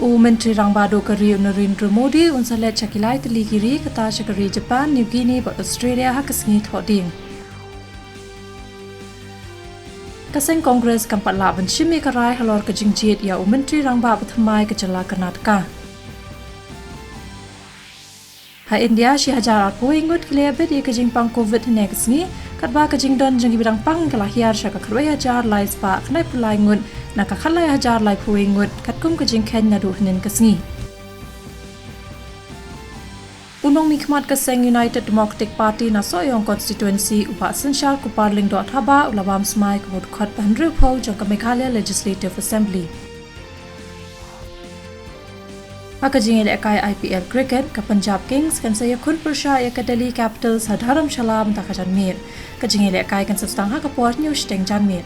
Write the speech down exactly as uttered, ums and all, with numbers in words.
U Myntri Rangbah Duh ka ri u Narendra Modi un sa leit sha ki lai tylli ki ri kata sha ka ri Japan, New Guinea bad Australia ha ka sngi Thohdieng. Ka seng Congress kam pat lah ban shim ïa ka rai halor ka jingjied ïa u Myntri Rangbah bathymmai ka jylla Karnataka. Ha India, shi hajar arphew wei ngut ki la ïabit ïa ka jingpang Covid hynne ka sngi, katba ka jingdon jong kiba dang pang ka la hiar sha ka khatwei hajar lai spah khyndai phew lai ngut na ka khatlai hajar laiphew wei ngut, katkum ka jingkheiñ naduh hynnin ka sngi. U nongmihkhmat ka seng United Democratic Party na Sohiong Constituency, u Bah Synshar Kupar Lyngdoh Thabah, u la bam smai kum u dkhot ba hynriewphew jong ka Meghalaya Legislative Assembly. Ha ka jingïalehkai I P L cricket, ka Punjab Kings kan sa ïakhun pyrshah ïa ka Delhi Capitals ha Dharamshala mynta ka janmiet. Ka jingïalehkai kan sa sdang ha ka por hynñiew shiteng janmiet.